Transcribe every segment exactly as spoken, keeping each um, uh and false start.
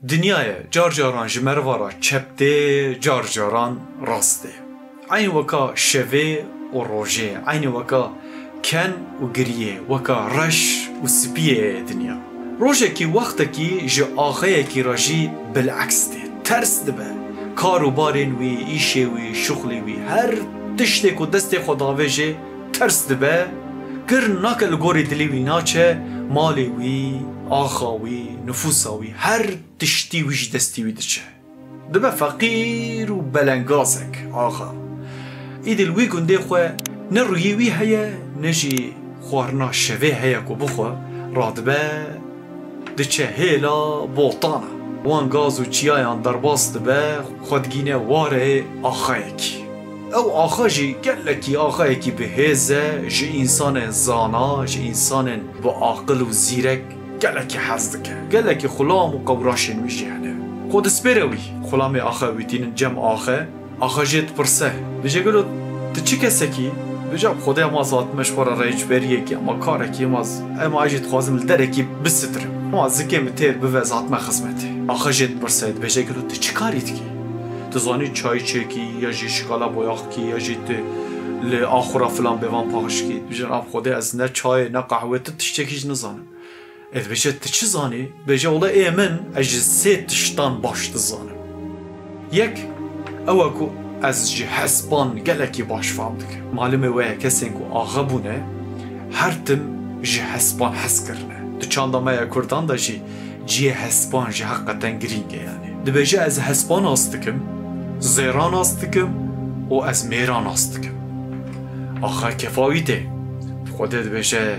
Dinya ye, car caran ji meriva re çep tê, car caran rast tê. Eynî weka şevê û rojê, eynî weka ken û giriyê, weka reş û spiyê ye dinya. Rojekî wextekî ji axeyekî re jî bileks tê. Ters dibe. Kar û barên wî, îşê wî, şuxlê wî, her tiştê ku destê xwe davêje ters dibe. Kir nake, li gorî dilê wî naçe, malê wî, axa wî, nifûsa wî, her tiştî wî ji destî wî diçe. Dibe feqîr û belengazek, axa. Îdî li wî gundê xwe ne rûyê wî heye, ne jî xwarina şevê heye ku bixwe, radibe, diçe hêla botana. Wan gaz û çiyayan derbas dibe, xwe digîne warê axayekî. Ew axa jî gelekî axayekî bi hêz e, ji însanên zana, ji însanên bi aqil û zîrek gelekî hez dike. Gelekî xulam û qewraşên wî jî hene. Xwe dispêre wî. Xulamê axe wî tînin cem axe. Axe jê dipirse. Dibêje, gelo tu çi kesekî? Dibêje, Xwedê, ema ez hatime ji xwe re rêçberiyekî, ema karekî, ema ez, ema ez jî dixwazim li derekî bisidirim. Ema zikê min têr bive, ez hatime xizmetê. Axe jê dipirse, dibêje, gelo tu çi karî dikî? Tu zanî çayî çêkî, ya jî şikala boyax kî, ya jî tu li axura filan bêvan paxij kî? Dibêje, a bi Xwedê ez ne çayê, ne qehwê, tu tiştekî jî nizanim. Ê dibêje, tu çi zanî? Dibêje, wele ê min, ez ji sê tiştan baş dizanim. Yek, ew e ku ez ji hespan gelekî baş fam dikim. Malumê we ye, kesên ku axe bûne, her tim ji hespan hez kirine. Di çanda me ya Kurdan de jî cihê hespan jî heqeten girîng e yanî. Dibêje, ez hespan nas dikim, zêran nas dikim û ez mêran nas dikim. Axe kêfa wî tê. Xwedê dibêje,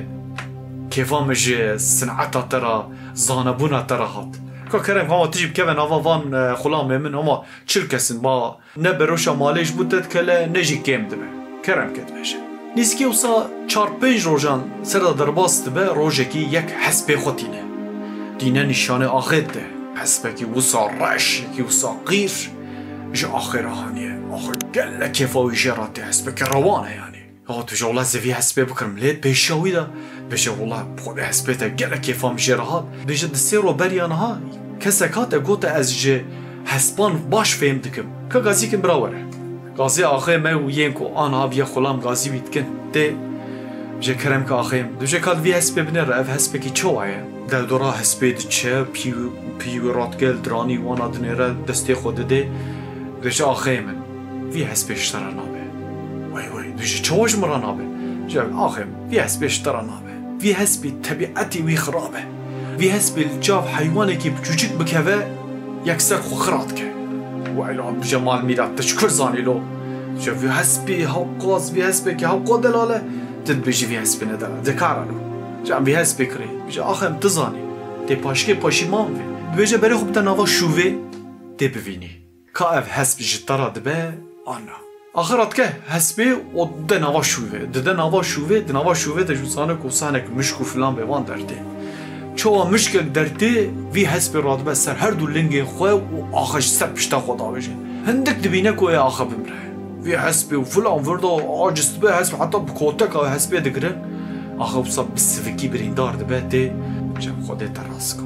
kêfa min ji sineta te re, zanebûna te re hat. Ka kerem, hema tu jî bikeve nava van, e, xulamê min, hema çil kesin, ma ne beroşa malê ji bo te dikele, ne jî kêm dibe. Kerem ke dibêje. Nîzikî wisa çar pênc rojan ser de derbas dibe, rojekî yek hespê xwe tîne. Tîne nîşanê axê dide. Hespekî wisa reş, yekî wisa qîr ji axê re haniye. Axe gelek kêfa wî jê re tê, hespekî rewan e yanî. Ya, dibêje, wela ez ê vî hespê bikirim lê pêşiya wî de. Dibêje, wela bi Xwedê hespê te gelek kêfa min jê re hat. Dibêje, di sê ro beriya niha kesek hate gote ez ji hespan baş fêm dikim. Ka gazî kim bira were. Gazê axê me û yên ku aniha viya xulam gazî wî dikin. Tê, dibêje, kerem ke axê min. Dibêje, ka li vî hespê binêre, ev hespekî çawa ye? Dewdora hespê diçe, pî, pî wî radike, li diranî wana dinêre, destê xwe didê. Dibêje, axê min, vî hespê ji te re nabe. Wey wey, dibêje, çawa ji min re nabe? Dibêje, axê min, vî hespê ji te re nabe. Vî hespê tebîetê wî xirab e. Vî hespê li çav heywanekî biçûçik bikeve, yekser xwe xira dike. Wey lo, dibêje, mal mîra, tu ji kur zanî lo? Dibêje, vî hespê hewqas, vî hespekî hewqa delal e, tu dibêjî vî hespê ne delal. De kara lo. Dibêje, em vî hespê kirê. Dibêje, axê min, tu zanî. Tê paşkê paşîman vê. Dibêje, berê xwe bide nava şûvê, tê bivînî. Ka ev hesp ji te re dibe, an na. Axir radike hespê û dide nava şûvê. Dide nava şûvê, di nava şûvê de jû zane ku sanek mişk û filan bêvan dertê. Çawa mişkek dertê, vî hespê radibe ser her du lingên xwe û axe ji ser pişta xwe davêje. Hindik dibîne ku ê axe bimre. Vî hespê û filan vir de aciz dibe, hesp heta bi koteka hespê digirin. Axe wisa bi sivikî birîndar dibe, tê, dibêje, Xwedê te rast ka.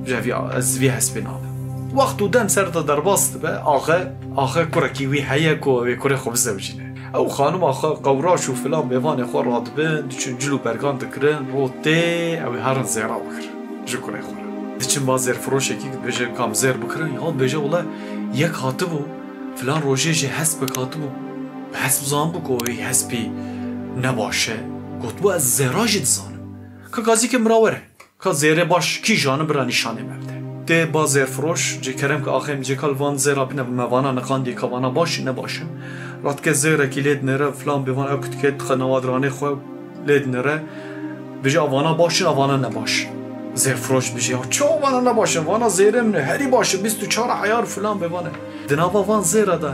Dibêje, vî, ez vî hespê nabim. Wext û dem ser de derbas dibe, axe, axe kurekî wî heye ku wê kurê xwe bizewicîne. Ew xanima xwe qewraş û filan bêvanê xwe radibin, diçin cil û bergan dikirin, rotê ew ê herin zêra bikirin ji kurê xwe re. Diçin ba zêrfiroşekî, dibêje, kam zêr bikirin, ya dibêje, wele yek hatibû, filan rojê jê hespek hatibû, hesp zanibû ku wê hespî ne baş e, gotibû, ez zêra jî dizanim. Ka gazîkê min ra were. Ka zêrê baş kîjan e, bira nîşanê me bide. Tê ba zêrfiroş, cê kerem ke axê min, cê ka li van zêra bine, me vana niqandiye ka vana baş in, ne baş in. Radike zêrekî lê dinêre, filan bêvan, ew kutike dixe nava diranê xwe, lê dinêre. Bêje, a vana baş in, a vana ne baş in. Zêrfiroş bêje, ya çawa vana ne baş in? Vana zêrê min e, herî baş in, bîst û çar eyar filan bêvan e. Di nava van zêra de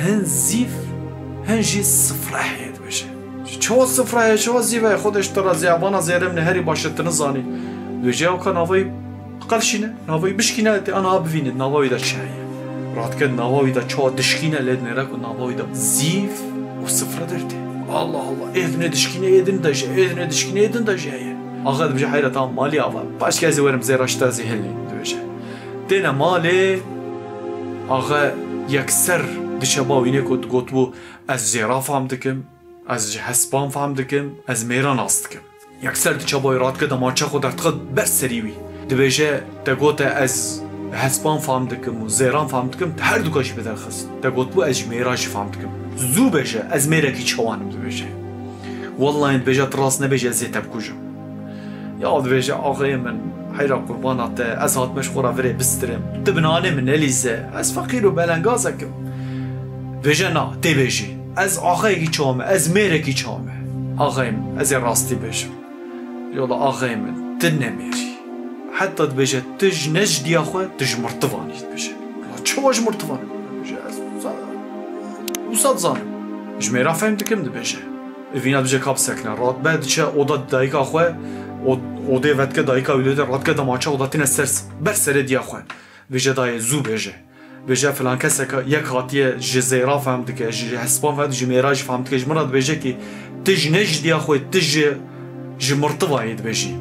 hin zîv, hin jî sifre heye, dibêje. Çawa sifre heye, çawa zîv heye, Xwedê ji te razî, ev vana zêrê min e, herî baş e, tu nizanî. Dibêje, ew ka nava wî biqelşîne, nava wî bişkîne, tê aniha bivîne, di nava wî de çi heye. Radike di nava wî de çawa dişkîne, lê dinêre ku nava wî de zîv û sifre dertê. Allah Allah, ê dinê dişkîne, ê din de jî, ê dinê dişkîne, ê din de jî heye. Axe dibêje, heyra, tamam, malî ava. Paşke ez ê werim zêra ji te, ez ê hilnî, dibêje. Têne malê, axe yekser diçe ba wînê ku digotibû, ez zêra fam dikim, ez ji hespan fam dikim, ez mêra nas dikim. Yekser diçe ba wî, radike demaçe xwe derdixe ber serî wî. Dibêje, te gote ez hespan fam dikim û zêran fam dikim, te her duka jî biderxist. Te gotibû ez ji mêra jî fam dikim. Zû bêje, ez mêrekî çawan im, dibêje. Wellahî, dibêje, tu rast nebêjî, ez ê te bikujim. Ya, dibêje, axayê min, heyra qurbana te, ez hatime ji xwe re virê bistirim. Tu bi nanê min nelîze, ez feqîr û belengazek im. Dibêje, na, tê bêjî. Ez axayekî çawa me, ez mêrekî çawa me. Axayê min, ez ê rastî bêjim. Yola axayê min, tu ne mêrî. Heta dibêje, tu ji ne ji diya xwe, tu ji mirtivanî, dibêje. Ya, çawa ji mirtivan? Dibêje, ez wisa, wisa dizanim. Ji mêra fehm dikim, dibêje. Vîna dibêje ka bisekine. Radibe diçe oda dayika xwe, od-, odê vedike dayika wî lê de radike demaça oda tîne ser, ber serê diya xwe. Dibêje dayê zû bêje. Dibêje filan kesek yek hatiye ji zêra fehm dike, ji hespan fehm, ji mêra jî fehm dike. Ji min re dibêje ki ti ji ne ji diya xwe, ti ji, ji mirtivayê dibêjî.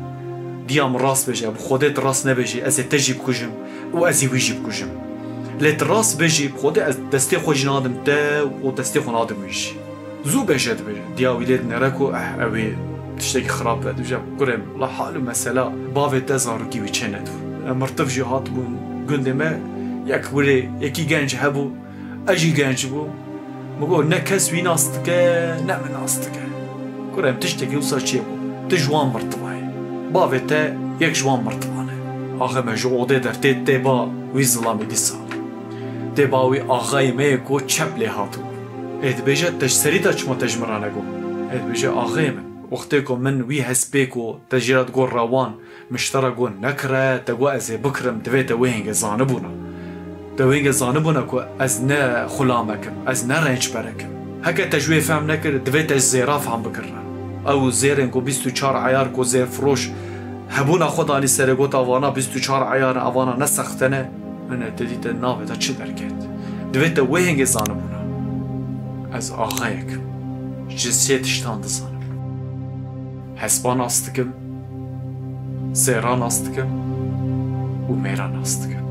Diya min rast bêje, bi Xwedê tu rast nebêjî, ez ê te jî bikujim û ez ê wî jî bikujim. Lê tu rast bêjî, bi Xwedê ez destê xwe jî nadim te û destê xwe nadim wî jî. Zû bêje dibêje. Diya wî lê dinere ku, eh, ew ê tiştekî xirab be. Dibêje, kurê min, la hal û mesela bavê te zarokî wî çênedibû. Em mirtiv jî hatibûn gundê me, yek wirê, yekî genc hebû, ez jî genc bûm. Min got, ne kes wî nas dike, ne min nas dike. Kurê min, tiştekî wisa çêbû. Tu ji wan mirtivan î. Bavê te yek ji wan mirtivan e. Axê me ji odê dertê tê ba wî zilamê dîsa. Tê ba wî axayê me yê ku çep lê hatibû. Ê dibêje, te ji serî de çima te ji min re negot? Ê dibêje, axayê min, wextê ku min wî hespê ku te jê re digot rewan, min ji te re got nekire, te got ez ê bikirim, divê te wê hêngê zanibûna. Te wê hêngê zanibûna ku ez ne xulamek im, ez ne rençberek im. Heke te ji wê fehm nekir, divê te ji zêra fehm bikirine. Ew zêrên ku bîst û çar eyar ku zêrfiroş hebûna xwe danî serê, gota vana bîst û çar eyar in, evana ne sexte ne. Hine te dî te navê te çi derket? Divê te wê hêngê zanibûna. Ez axayek im. Ji sê tiştan dizanim. Hespa nas dikim, zêra nas dikim û mêra nas dikim.